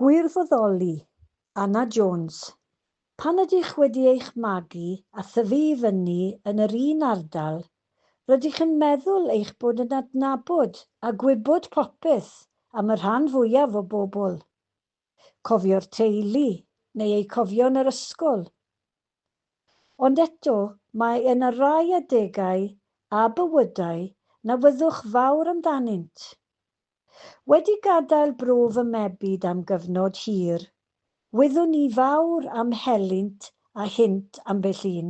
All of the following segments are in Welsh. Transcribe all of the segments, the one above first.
Gwirfoddoli, Anna Jones. Pan ydych wedi eich magu a thyfu i fyny yn yr un ardal, rydych yn meddwl eich bod yn adnabod a gwybod popeth am y rhan fwyaf o bobl. Cofio'r teulu, neu eu cofio yn yr ysgol. Ond eto, mae yna rai adegau a bywydau na fyddwch fawr amdanynt. Wedi gadael bro fy mebyd am gyfnod hir, wyddwn i fawr am helynt a hynt ambell un.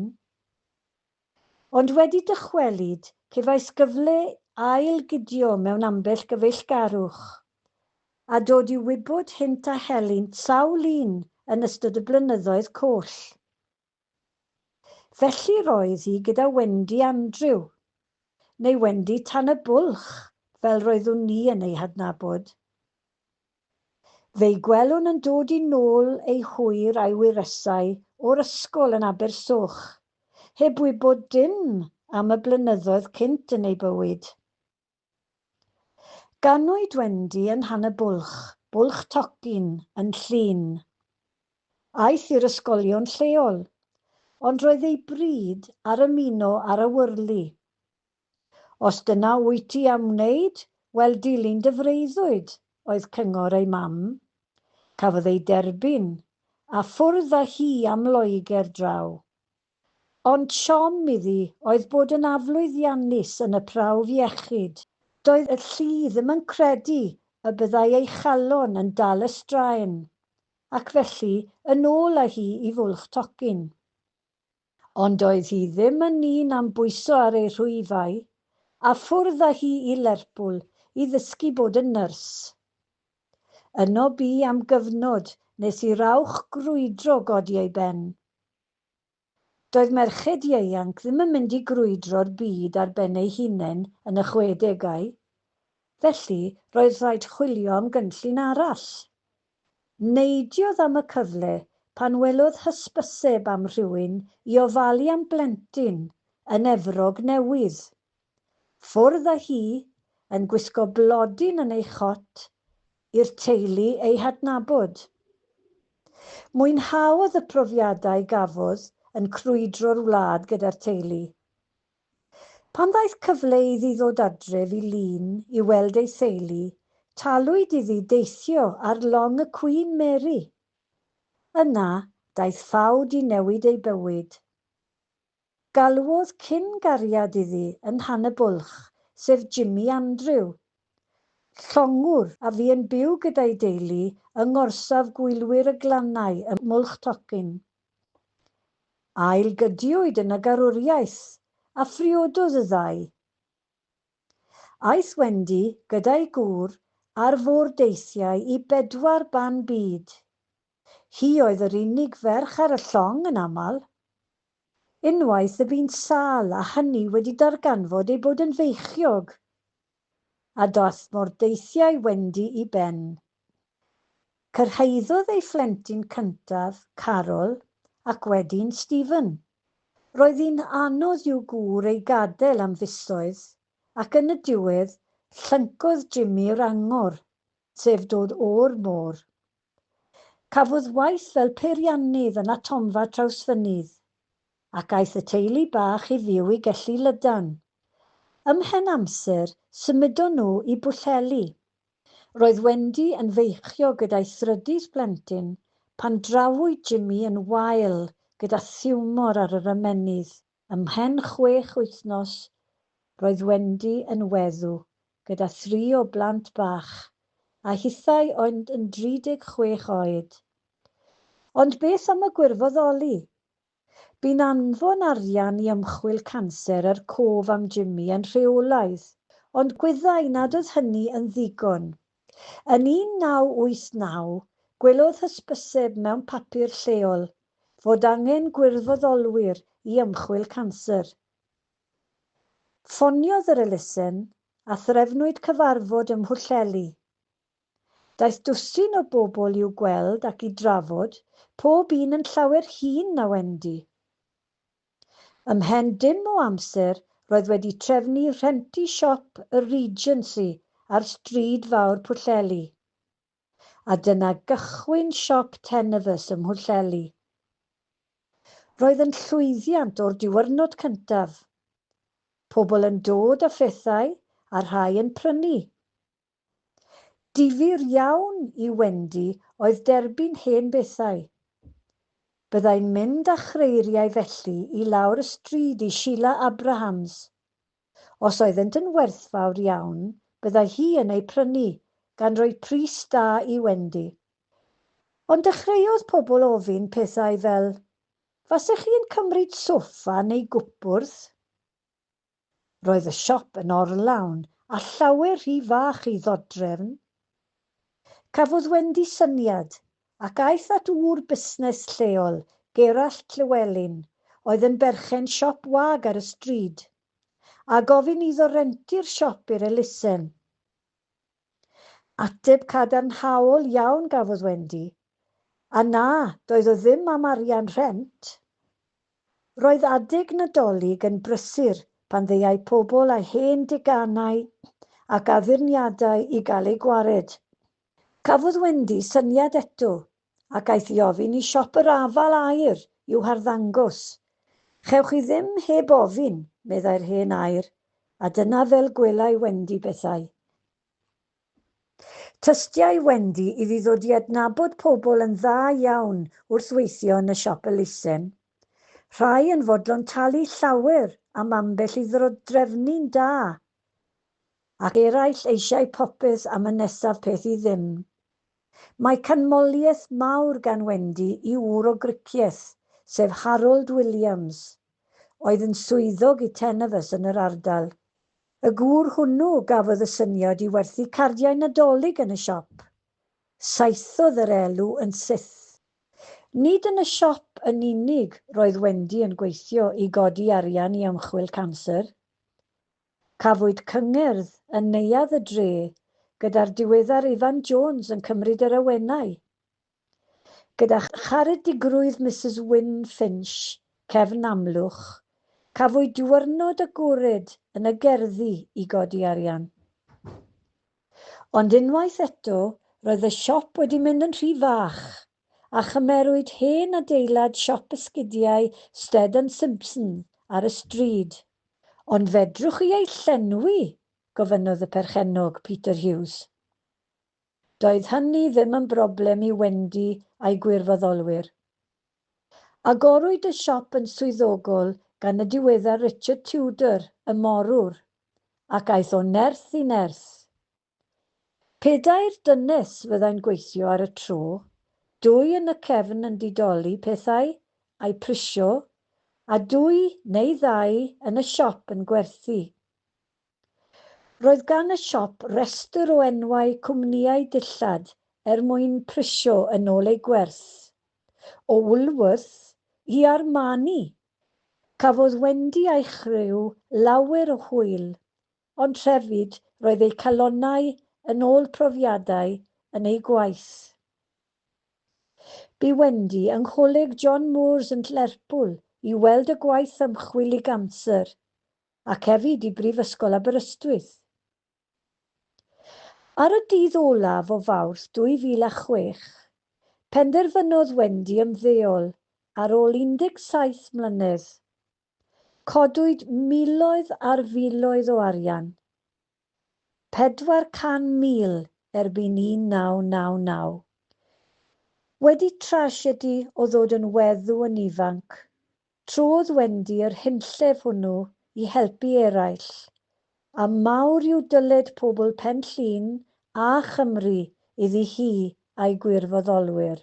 Ond wedi dychwelyd, cefais gyfle ail-gydio mewn ambell gyfeillgarwch, a dod i wybod hynt a helynt sawl un yn ystod y blynyddoedd coll. Felly roedd hi gyda Wendy Andrew, neu Wendy Tan y Bwlch, fel roeddwn ni yn ei hadnabod. Fe'i gwelwn yn dod i nôl ei hwyr a'i wyresau o'r ysgol yn Abersoch, heb wybod dim am y blynyddoedd cynt yn ei bywyd. Ganwyd Wendy yn Nhan y Bwlch, Bwlch Tocyn, yn Llŷn. Aeth i'r ysgolion lleol, ond roedd ei bryd ar ymuno â'r awyrlu. Os dyna wyt ti am wneud, wel dilyn dy freuddwyd, oedd cyngor ei mam. Cafodd ei derbyn, a ffwrdd â hi am Loegr draw. Ond siom iddi oedd bod yn aflwyddiannus yn y prawf iechyd. Doedd y llu ddim yn credu y byddai ei chalon yn dal y straen, ac felly yn ôl â hi i Fwlch Tocyn. Ond doedd hi ddim yn un am bwyso ar ei rhwyfau, a ffwrdd â hi i Lerpwl i ddysgu bod yn nyrs. Yno bu am gyfnod nes i rawch grwydro godi ei ben. Doedd merched ieuanc ddim yn mynd i grwydro'r byd ar ben eu hunain yn y chwedegau, felly roedd rhaid chwilio am gynllun arall. Neidiodd am y cyfle pan welodd hysbyseb am rhywun i ofalu am blentyn yn Efrog Newydd. Ffwrdd â hi, yn gwisgo blodyn yn ei chot, i'r teulu ei hadnabod. Mwynhaodd y profiadau gafodd yn crwydro'r wlad gyda'r teulu. Pan ddaeth cyfle iddi ddod adref i Lŷn i weld ei theulu, talwyd iddi deithio ar long y Queen Mary. Yna, daeth ffawd i newid ei bywyd. Galwodd cyn-gariad iddi yn Nhan y Bwlch, sef Jimmy Andrew, llongwr a fu yn byw gyda'i deulu yng ngorsaf Gwylwyr y Glannau ym Mwlch Tocyn. Ail-gydiwyd yn y garwriaeth, a phriododd y ddau. Aeth Wendy gyda'i gŵr ar fôr-deithiau i bedwar ban byd. Hi oedd yr unig ferch ar y llong yn aml. Unwaith y bu'n sâl a hynny wedi darganfod ei bod yn feichiog. A daeth mordeithiau Wendy i ben. Cyrhaeddodd ei phlentyn cyntaf, Carol, ac wedyn Stephen. Roedd hi'n anodd i'w gŵr ei gadael am fisoedd, ac yn y diwedd, llyncodd Jimmy'r angor, sef dod o'r môr. Cafodd waith fel peiriannydd yn atomfa Trawsfynydd, ac aeth y teulu bach i fyw i Gelli Lydan. Ymhen amser, symudon nhw i Bwllheli. Roedd Wendy yn feichiog gyda'i thrydydd plentyn pan drawyd Jimmy yn wael gyda thiwmor ar yr ymennydd. Ymhen chwech wythnos, roedd Wendy yn weddw gyda thri o blant bach, a hithau ond yn 36 oed. Ond beth am y gwirfoddoli? Bu'n anfon arian i ymchwil canser er cof am Jimmy yn rheolaidd, ond gwyddai nad oedd hynny yn ddigon. Yn 1989, gwelodd hysbyseb mewn papur lleol fod angen gwirfoddolwyr i ymchwil canser. Ffoniodd yr elusen a threfnwyd cyfarfod ym Mhwllheli. Daeth dwsin o bobl i'w gweld ac i drafod, pob un yn llawer hŷn na Wendy. Ymhen dim o amser roedd wedi trefnu rhentu siop y Regency ar stryd fawr Pwllheli. A dyna gychwyn siop Tenovus ym Mhwllheli. Roedd yn llwyddiant o'r diwrnod cyntaf. Pobl yn dod â phethau a rhai yn prynu. Difyr iawn i Wendy oedd derbyn hen bethau. Byddai'n mynd â chreiriau felly i lawr y stryd i Sheila Abrahams. Os oeddent yn werthfawr iawn, byddai hi yn eu prynu, gan roi pris da i Wendy. Ond dechreuodd pobl ofyn pethau fel, Fasech chi yn cymryd soffa neu gwpwrdd? Roedd y siop yn orlawn a llawer rhy fach i ddodrefn. Cafodd Wendy syniad ac aeth at ŵr busnes lleol, Gerallt Llewelyn, oedd yn berchen siop wag ar y stryd, a gofyn iddo rentu'r siop i'r elusen. Ateb cadarnhaol iawn gafodd Wendy, a na, doedd o ddim am arian rhent. Roedd adeg Nadolig yn brysur pan ddeuai pobl â hen deganau ac addurniadau i gael eu gwared. Cafodd Wendy syniad eto ac aeth i ofyn i siop yr Afal Aur i'w harddangos. Chewch chi ddim heb ofyn, meddai'r hen aur, a dyna fel gwelai Wendy bethau. Tystiai Wendy iddi ddod i adnabod pobl yn dda iawn wrth weithio yn y siop elusen. Rhai yn fodlon talu llawer am ambell i ddodrefnu'n da, ac eraill eisiau popeth am y nesaf peth i ddim. Mae canmoliaeth mawr gan Wendy i ŵr o Gricieth, sef Harold Williams, oedd yn swyddog i Tenovus yn yr ardal. Y gŵr hwnnw gafodd y syniad i werthu cardiau Nadolig yn y siop. Saethodd yr elw yn syth. Nid yn y siop yn unig roedd Wendy yn gweithio i godi arian i ymchwil canser. Cafwyd cyngerdd yn neuadd y dre gyda'r diweddar Ifan Jones yn cymryd yr awenau. Gyda charedigrwydd Misus Wynne Finch, cefn Amlwch, cafwyd diwrnod agored yn y gerddi i godi arian. Ond unwaith eto, roedd y siop wedi mynd yn rhy fach, a chymerwyd hen adeilad siop esgidiau Stead and Simpson ar y stryd. Ond fedrwch chi ei llenwi? gofynnodd y perchennog, Peter Hughes. Doedd hynny ddim yn broblem i Wendy a'i gwirfoddolwyr. Agorwyd y siop yn swyddogol gan y diweddar Richard Tudor, y morwr, ac aeth o nerth i nerth. Pedair dynes fyddai'n gweithio ar y tro, dwy yn y cefn yn didoli pethau a'u prisio, a dwy neu ddau yn y siop yn gwerthu. Roedd gan y siop restr o enwau cwmnïau dillad er mwyn prisio yn ôl eu gwerth. O Woolworths i Armani! Cafodd Wendy a'i chriw lawer o hwyl, ond hefyd roedd eu calonnau yn ôl profiadau yn eu gwaith. Bu Wendy yng Ngholeg John Moores yn Lerpwl i weld y gwaith ymchwil i ganser, ac hefyd i Brifysgol Aberystwyth. Ar y dydd olaf o Fawrth 2006, penderfynodd Wendy ymddeol ar ôl 17 mlynedd. Codwyd miloedd ar filoedd o arian, 400,000 erbyn 1999. Wedi trasiedi o ddod yn weddw yn ifanc, Trodd Wendy yr hunllef hwnnw i helpu eraill, a mawr yw dyled pobl Pen Llŷn a Chymru iddi hi a'i gwirfoddolwyr.